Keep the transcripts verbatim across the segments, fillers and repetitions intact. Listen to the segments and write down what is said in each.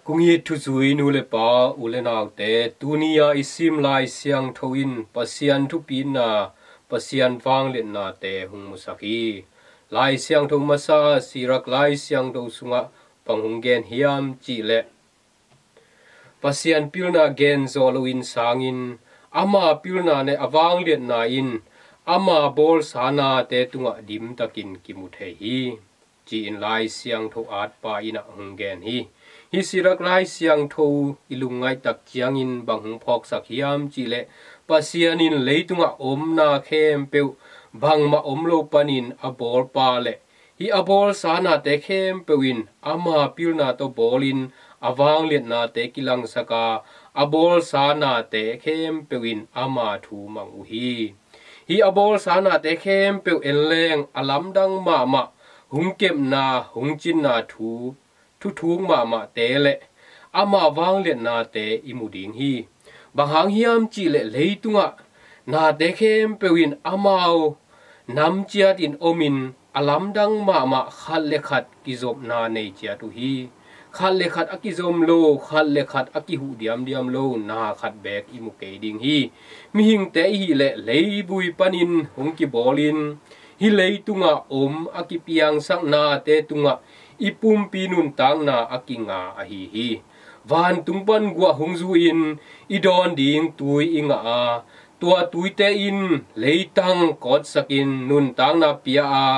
Kong it thuzui nu le pa, u le naute, tuni-a i sim Lai Siangtho in Pasian thupitna, Pasian vangliatnate hong musak hi. Lai Siangtho masa Sirak Lai Siangtho sungah bang hong gen hiam cihleh, Pasian pilna gen zawh loin sangin ama pilna le a vangliatna in ama bawlsa nate tungah dimtakin kimu thei hi, ci-in Lai Siangtho atpa in ah hong gen hi. Hih Sirak Lai Siangtho i lungngaih tak ciangin bang hong phawksak hiam cihleh, Pasian in leitungah omna khempeuh, bangmah om lo panin a bawlpa le hih a bawlsa nate khempeuh in ama pilna tawh bawlin a vangliatnate kilangsak a, a bawlsa nate khempeuh in ama thu mang uh hi. Hih a bawlsa nate khempeuh en leng a lamdang mahmah, hong kepna, hong cinna thu, thuthuk mahmahte le ama vangliatnate i mu ding hi. Bang hang hiam cihleh, leitungah nate khempeuh in amau nam ciatin omin a lamdang mahmah, khat le khat kizopna nei ciat uh hi. Khat le khat a kizom lo, khat le khat a kihuh diamdiam lo na khat beek i mu kei ding hi. Mihingte i hih leh leivui panin hong kibawlin, hih leitungah om a kipiangsak nate tungah i pumpi nuntakna a kinga ahi hi. Vantung pan guah hong zu-in i dawn ding tui i ngah a, tua tuite in leitang kawtsakin nuntakna pia a,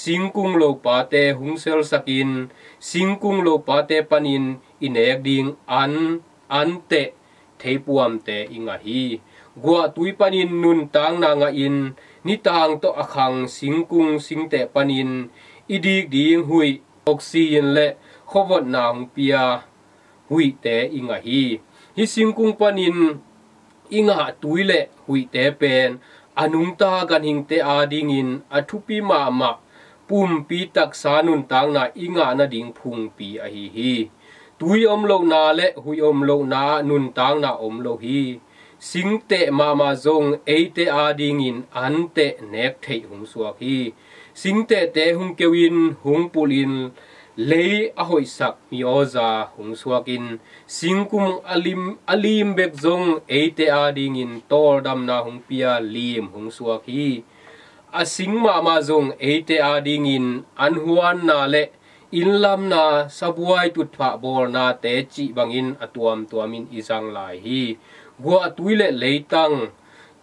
singkung lopate hong selsakin, singkung lopate panin i nek ding an, anteh theipuamte i ngah hi. Guahtui panin nuntakna ngahin, nitang tawh a khang singkung singteh panin i dik ding huih, oxygen le khuavotna hong pia huihte i ngah hi. Hih singkung panin i ngah tui le huihte pen a nungta ganhingte adingin a thupi mahmah pumpi taksa nuntakna i ngah nading phungpi ahi hi. Tui om lohna le huih om lohna ah nuntakna om lo hi. Singteh mahmah zong eite adingin anteh nek theih hong suak hi. Singtehte hong keu in, hong pulhin, lei a hoihsak mi awza hong suakin, singkung a lim, a lim bek zong eite adingin tawldamna hong pia lim hong suak hi. A sing mahmah zong eite adingin an huanna le innlamna, sabuai tutphah bawlnate cih bangin a tuamtuamin i zang lai hi. Guahtui le leitang,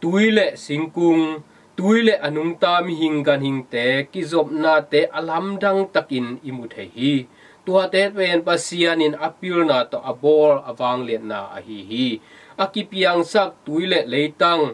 tui le singkung, tui le a nungta mihing ganhingte kizopnate a lamdang takin i mu thei hi. Tuate pen Pasian in a pilna tawh a bawl a vangliatna ahi hi. A kipiangsak tui le leitang,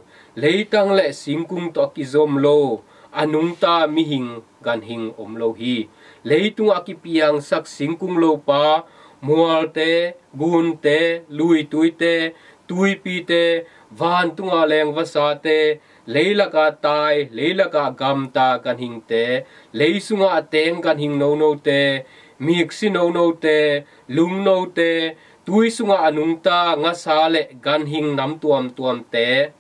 leitang le singkung tawh a kizom lo a nungta mihing ganhing om lo hi. Leitungah a kipiangsak singkung lopa, mualte, gunte, luituite, tuipite, vantunga lengvasate, leilaka tai, leilaka gamta ganhingte, leisunga a teng ganhing nonote, miksi nonote, lungnote, tui sunga a nungta ngasa le ganhing nam tuamtuamte,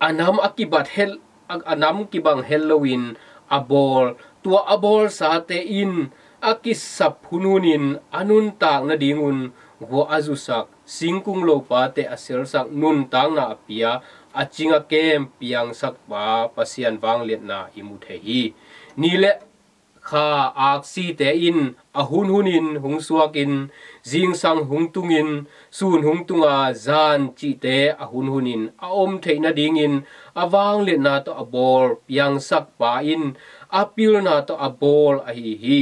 a nam a kibat het, a, a nam kibang het loin a bawl, tua a bawlsate in a kisap hunhunin a nuntak nadingun guah a zusak, singkung lopate a selsak, nuntakna a pia, a cing a kem piangsakpa Pasian vangliatna i mu thei hi. Ni le kha aksite in a hunhunin hong suakin, zingsang hong tungin, sun hong tunga zan cihte a hunhunin a om theih nadingin a vangliatna tawh a bawl piangsakpa in a pilna tawh a bawl ahi hi.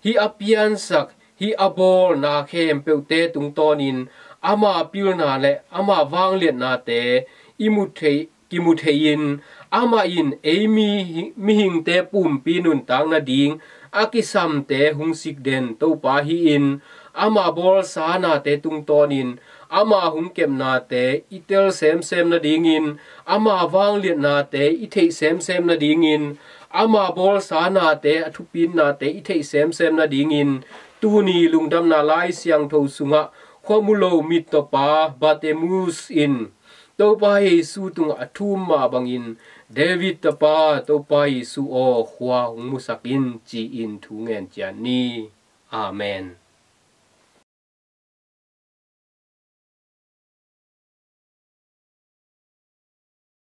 Hih a piansak, hih a bawlna khempeuhte tungtawnin ama pilna le ama vangliatnate i mu thei, kimu thei-in, amah in ei mi, mihingte pumpi nuntak nading a kisamte hong sikden Topa hi-in, ama bawlsa nate tungtawnin ama hong kepnate i tel semsem nadingin, ama vangliatnate i theih semsem nadingin, ama bawlsa nate, a thupitnate i theih semsem nadingin, tuni lungdamna Lai Siangtho sungah khuamu lo mittawpa Bartimaeus in Topa Jesu tungah a thum mah bangin, David tapa, Topa Jesu aw, khua hong musak in, ci-in thu ngen ciat ni. Amen.